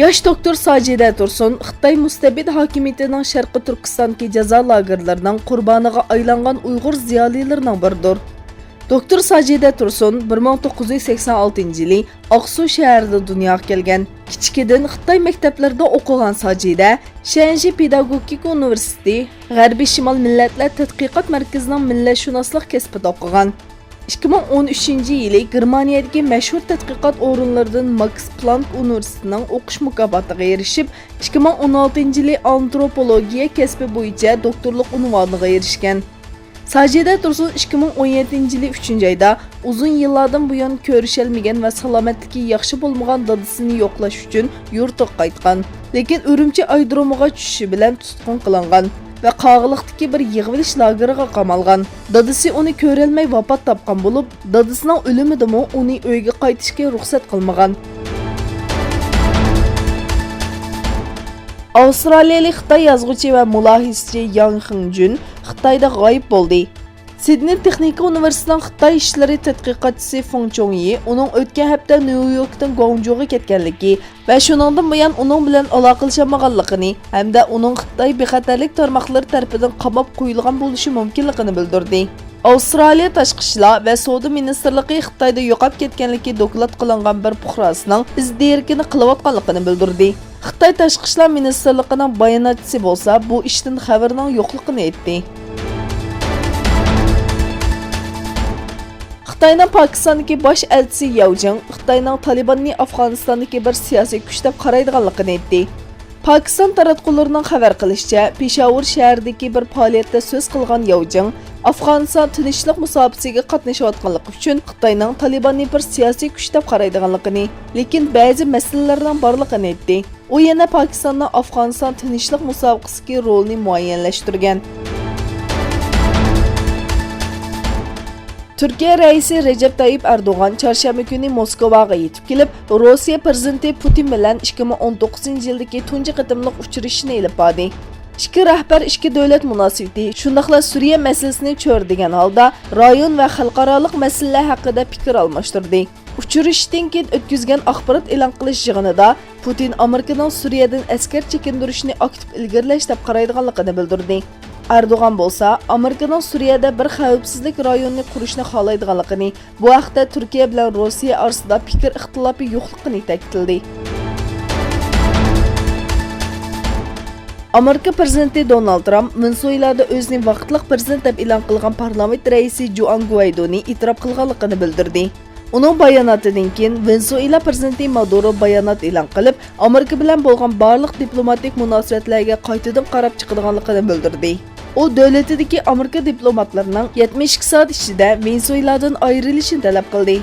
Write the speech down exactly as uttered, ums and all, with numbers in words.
ياش دوكتور ساجىدە تۇرسۇن خىتاي مۇستەبىت ھاكىمىيىتىنىڭ شەرقىي تۈركىستاندىكى جازا لاگېرلىرىنىڭ قۇربانىغا ئايلانغان ئۇيغۇر زىيالىيلىرىنىڭ بىرىدۇر. دوكتور ساجىدە تۇرسۇن بىر مىڭ توققۇز يۈز سەكسەن ئالتىنچى يىلى ئاقسۇ شەھىرىدە دۇنياغا كەلگەن. كىچىكىدىن خىتاي مەكتەپلىرىدە ئوقۇغان ساجىدە شەنشى پېداگوگىكا ئۇنىۋېرسىتېتى، غەربىي شىمال مىللەتلەر تەتقىقات مەركىزىنىڭ مىللەتشۇناسلىق كەسپىدە ئوقۇغان. ئىككى مىڭ ئون ئۈچىنچى يىلى گېرمانىيەدىكى مەشھۇر تەتقىقات ئورۇنلىرىدىن ماكس پلانك ئۇنىۋېرسىتېتىنىڭ ئوقۇش مۇكاپاتىغا ئېرىشىپ، ئىككى مىڭ ئون ئالتىنچى يىلى ئانتروپولوگىيە كەسپى بويىچە دوكتورلۇق ئۇنۋانىغا ئېرىشكەن. ساجىدە تۇرسۇن ئىككى مىڭ ئون يەتتىنچى يىلى ئۈچىنچى ئايدا ئۇزۇن يىللاردىن بۇيان كۆرۈشەلمىگەن ۋە سالامەتلىكى ياخشى بولمىغان دادىسىنى يوقلاش ئۈچۈن يۇرتىغا قايتقان. لېكىن ئۈرۈمچى ئايرودرومىغا چۈشۈشى بىلەن تۇتقۇن قىلىنغان ۋە قاغىلىقتىكى بىر يىغىۋېلىش لاگېرىغا قامالغان. دادىسى ئۇنى كۆرەلمەي ۋاپات تاپقان بولۇپ، دادىسىنىڭ ئۆلۈمىدىمۇ ئۇنى ئۆيىگە قايتىشقا رۇخسەت قىلمىغان. ئاۋسترالىيەلىك خىتاي يازغۇچى ۋە مۇلاھىزىچى ياڭ خېڭجۈن خىتايدا غايىب بولدى. سىدنېي تېخنىكا ئۇنىۋېرسىتېتىنىڭ خىتاي ئىشلىرى تەتقىقاتچىسى فېڭ چوڭيى ئۇنىڭ ئۆتكەن ھەپتە نيۇ يوركتىن گۇاڭجۇغا كەتكەنلىكى ۋە شۇنىڭدىن بۇيان ئۇنىڭ بىلەن ئالاقىلىشالمىغانلىقىنى ھەمدە ئۇنىڭ خىتاي بىخەتەرلىك تارماقلىرى تەرىپىدىن قاماپ قويۇلغان بولۇشى مۇمكىنلىقىنى بىلدۈردى. ئاۋسترالىيە تاشقى ئىشلار ۋە سودا مىنىستىرلىقى خىتايدا يوقاپ كەتكەنلىكى دوكلات قىلىنغان بىر پۇقراسىنىڭ ئىز دېرىكىنى قىلىۋاتقانلىقىنى بىلدۈردى. خىتاي تاشقى ئىشلار مىنىستىرلىقىنىڭ باياناتچىسى بولسا بۇ ئىشتىن خەۋىرىنىڭ يوقلۇقىنى ئېيتتى. خىتاينىڭ پاكىستاندىكى باش ئەلچىسى ياۋ جىڭ خىتاينىڭ تالىباننى ئافغانىستاندىكى بىر سىياسىي كۈچ دەپ قارايدىغانلىقىنى ئېيتتى. پاكىستان تاراتقۇلىرىنىڭ خەۋەر قىلىشىچە، پېشاۋۇر شەھىرىدىكى بىر پائالىيەتتە سۆز قىلغان ياۋ جىڭ ئافغانىستان تىنچلىق مۇساپىسىگە قاتنىشىۋاتقانلىقى ئۈچۈن خىتاينىڭ تالىباننى بىر سىياسىي كۈچ دەپ قارايدىغانلىقىنى، لېكىن بەزى مەسىلىلەرنىڭ بارلىقىنى ئېيتتى. ئۇ يەنە پاكىستاننىڭ ئافغانىستان تىنچلىق مۇسابىقىسىدىكى رولىنى مۇئەييەنلەشتۈرگەن. تۈركىيە رەئىسى رەجەپ تايىپ ئەردوغان چارشەنبە كۈنى موسكۋاغا يېتىپ كېلىپ، روسىيە پىرېزىدېنتى پۇتىن بىلەن ئىككى مىڭ ئون توققۇزىنچى يىلدىكى تۇنجى قېتىملىق ئۇچرىشىشىنى ئېلىپ باردى. ئىككى رەھبەر ئىككى دۆلەت مۇناسىۋىتى، شۇنداقلا سۈرىيە مەسىلىسىنى چۆرىدىگەن ھالدا رايون ۋە خەلقئارالىق مەسىلىلەر ھەققىدە پىكىر ئالماشتۇردى. ئۇچرىشىشتىن كېيىن ئۆتكۈزگەن ئاخبارات ئېلان قىلىش يىغىنىدا پۇتىن ئامېرىكىنىڭ سۈرىيەدىن ئەسكەر چېكىندۈرۈشنى ئاكتىپ ئىلگىرىلەش دەپ قارايدىغانلىقىنى بىلدۈردى. ئەردوغان بولسا ئامېرىكىنىڭ سۈرىيەدە بىر خەۋپسىزلىك رايونىنى قۇرۇشنى خالايدىغانلىقىنى، بۇ ھەقتە تۈركىيە بىلەن روسىيە ئارىسىدا پىكىر ئىختىلاپى يوقلۇقىنى تەكىتلىدى. ئامېرىكا پىرېزىدېنتى دونالد ترامپ ۋېنېزۇېلادا ئۆزىنى ۋاقىتلىق پىرېزىدېنت دەپ ئېلان قىلغان پارلامېنت رەئىسى جۇئان گۇئايدونى ئېتىراپ قىلغانلىقىنى بىلدۈردى. ئۇنىڭ باياناتىدىن كېيىن ۋېنېزۇېلا پىرېزىدېنتى مادۇرو بايانات ئېلان قىلىپ، ئامېرىكا بىلەن بولغان بارلىق دىپلوماتىك مۇناسىۋەتلەرگە قايتىدىن قاراپ چىقىدىغانلىقىنى بىلدۈردى. ئۇ دۆلىتىدىكى ئامېرىكا دىپلوماتلىرىنىڭ يەتمىش ئىككى سائەت ئىچىدە ۋېنېزۇېلادىن ئايرىلىشىنى تەلەپ قىلدى.